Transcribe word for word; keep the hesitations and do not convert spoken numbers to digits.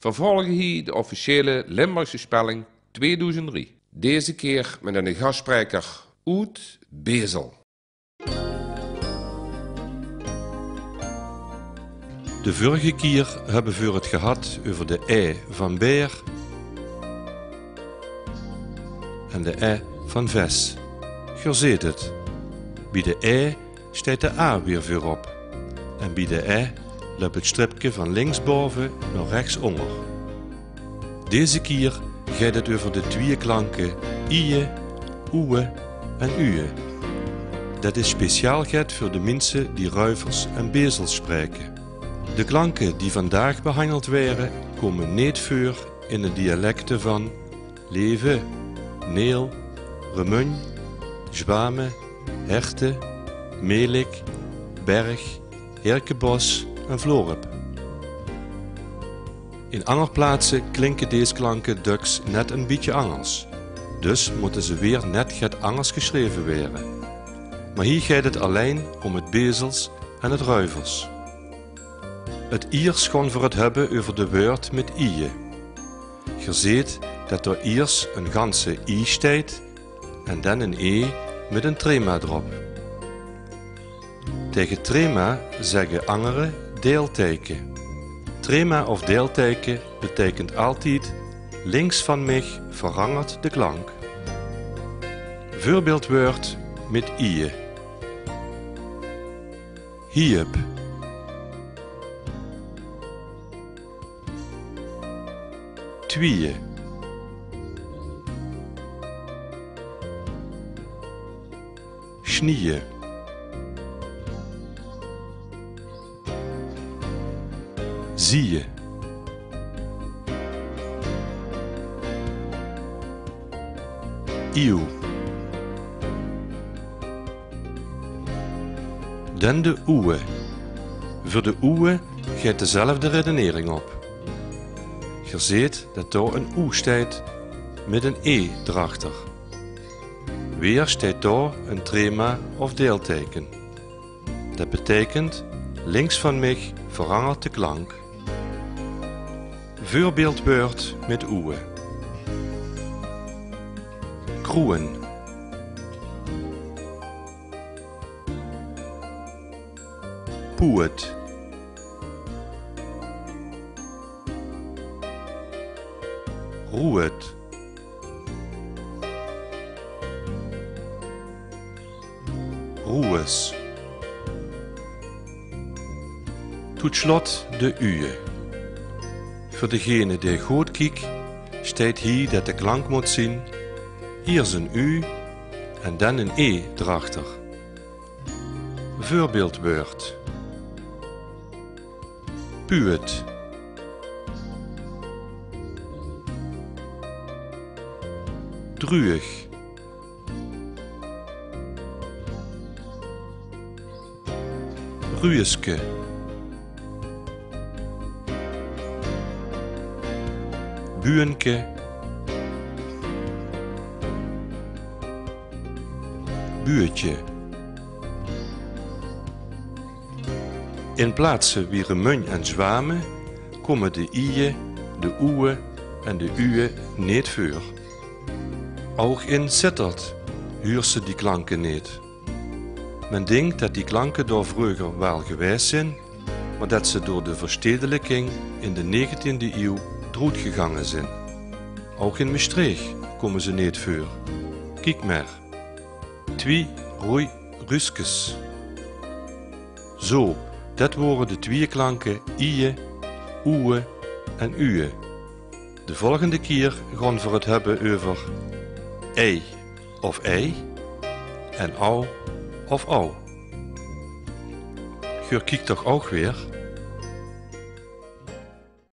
Vervolge hie de officiële Limburgse spelling tweedoezend drie. Deze kier mit eine gastspraeker oet Bezel. De vurrige kier höbbe veur 't gehad euver de ae van beer en de è van ves. Geer zeet 't. Bie de ae steit de a weer veurop. En bie de è löp 't stripke van linksbove nao rechtsónger. Deze kier geit 't euver de twieë klanke ieë, oeë en ueë. Det is speciaal get veur de minse die Ruivers en Bezels spraeke. De klanke die vandaag behanjeld waere, kómme neet veur in de dialekte van Leve, Neel, Remunj, Zjwame, Herte, Melik, Berg, Herkebos en Vlorep. In anger plaatse klinke dees klanke döks net ein bietje angers. Dus mótte ze weer net get angers gesjreve waere. Mer hie geit 't allein óm 't Bezels en 't Ruivers. 't Iers gaon v'r 't höbbe euver de wäörd mit ieë. Geer zeet det dao iers ein ganse i steit en dan ein e mit ein trema d'rop. Taenge trema zègke angere deilteike. Trema of deilteike beteikent altied: links van mich verangert de klank. Veurbeeldwäörd mit ieë. Hiep. Twieë. Snieë. Zieë. Ieuw. Dan de oeë. Veur de oeë geit dezelfde redenering op. Geer zeet det dao ein oe steit mit ein e d'rachter. Weer steit dao ein trema of deilteike. Det beteikent: links van mich verangert de klank. Veurbeeldwäörd mit oeë. Kroeën. Poeët. Roeët. Roeës. Toet slot de ueë. Veur degene dae good kiek, steit hie det de klank mót zeen: iers ein u en dan ein e d'rachter. Veurbeeldwäörd. Pueët. Druueg. Ruueske. Buuenke. Buuëtje. In plaatse wie Remunj en Zjwame kómme de ieë, de oeë en de ueë neet veur. Ouch in Zitterd huurs se die klanke neet. Men dink det die klanke dao vreuger waal gewaes zeen, mer det ze door de verstedeliking in de negentiende ieuw d'roet gegange zeen. Ouch in Mestreech kómme ze neet veur. Kiek mer. Twie roei ruuskes. Zo, det wore de twieë klanke ieë, oeë en ueë. De volgende kier gaon v'r 't höbbe euver ei of ei en au of au. Geer kiek toch ouch weer?